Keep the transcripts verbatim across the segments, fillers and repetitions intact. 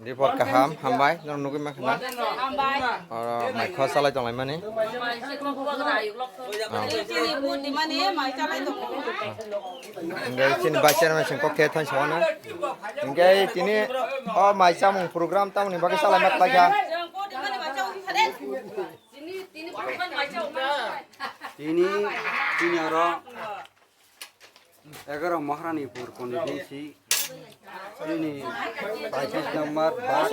Report kaham, hambai, norok nugwi mankha na. Hambai. Oro maikho salai tonglaimani. Chini budi mani mai chalai tongo. Hingke chini vice chairman sengkok khe thansa wano. Hingke tini o mai chamung program tamoni bagwi salai ma khlaikha. Tini, tini oro Egaroh Maharani pur constituency, chini paisas number bus,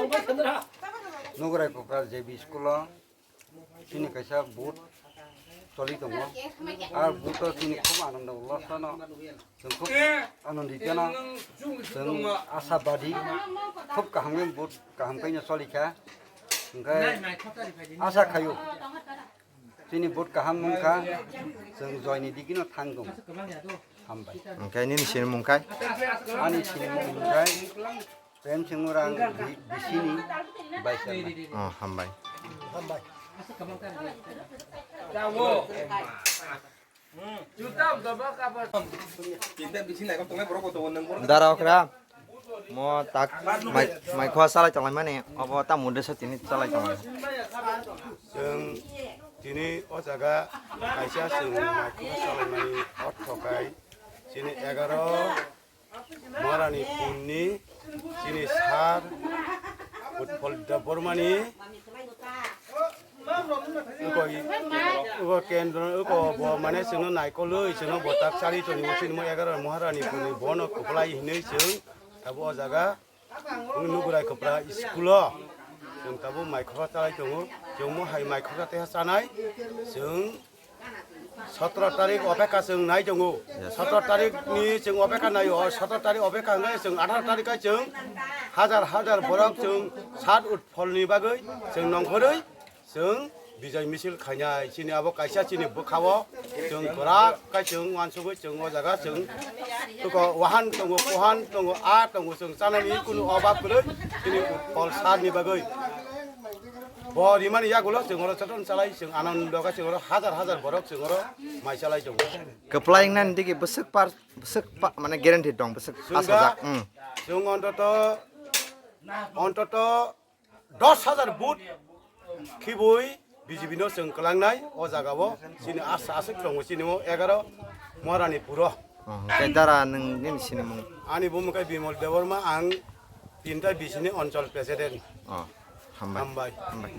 Nugrai Kokra J B school o, chini kaisa booth choli tongo. Ar booth o chini khub anando ullasono, chwng khub anandito no, chwng ashabadi, khub kaham khe booth kaham khe no choli kha. Hingkhe asa khayo. Chini booth kaham wngkha, chwng joini digino thang tongo. Hambai. Hingkhe nini sinimung khai? Ani sinimung hingkhe Prem Singh Urang, B-, B C ni vice chairman. Oh, hambai. Hambai. Dara okra. Mo tak mai, mai khua salai tonglaimani, obo tamo desa tini salai tonglaimani. Chwng tini o jaga kaisa chwng mai khua salaimani ortho kai chini egaroh Maharani punni chini sar Utpal Debbarmani Uko, uko kendro, uko bo mane chwngno naikolwi, chwngno bo tak chari toni, chini mo egaroh Maharani kuni bono kwplai hinwi chwng abo o jaga wng Nugrai Kwpra school o chwng tabuk mai khorsa chalai tongo, chwng mo hai mai khorsa teha chanai chwng sotro tarik opekha chwng nai tongo, sotro tarik ni chwng opekha nai o, sotro tarik opekha hwnkhe chwng atharo tarik kai chwng hajar hajar borok chwng sat Utpal ni bagwi chwng nongkhorwi Chwng bijai misil khainai, chini abo kaisa chini bwkhao chwng kwrak khe chwng uansugwi chwng o jaga chwng tuko wahan tongo, kohan tongo, a tongo, chwng chanani kunu obab kwrwi chini Utpal sar ni bagwi. Bo rimani yagulo chwng oro jotono chalai, chwng anando khe chwng oro hajar hajar borok chwng oro mai chalai tongo. Kwplai wngnani digi bwswk par, bwswk pa, mane guarantee dong, bwswk Chwng pash da, hajak, hmm. Chwng ontoto, ontoto dos hajar vote khibui B J P no chwng kwlangnai o jagao chini asa aswk tongo chini o egaroh Maharani puro. Oh, hwnkhe dara nwng nini sinimung? Ani bumung khe Bimal Debbarma, ang tinta B C ni onchol president. Oh, hambai. Hambai. Hambai.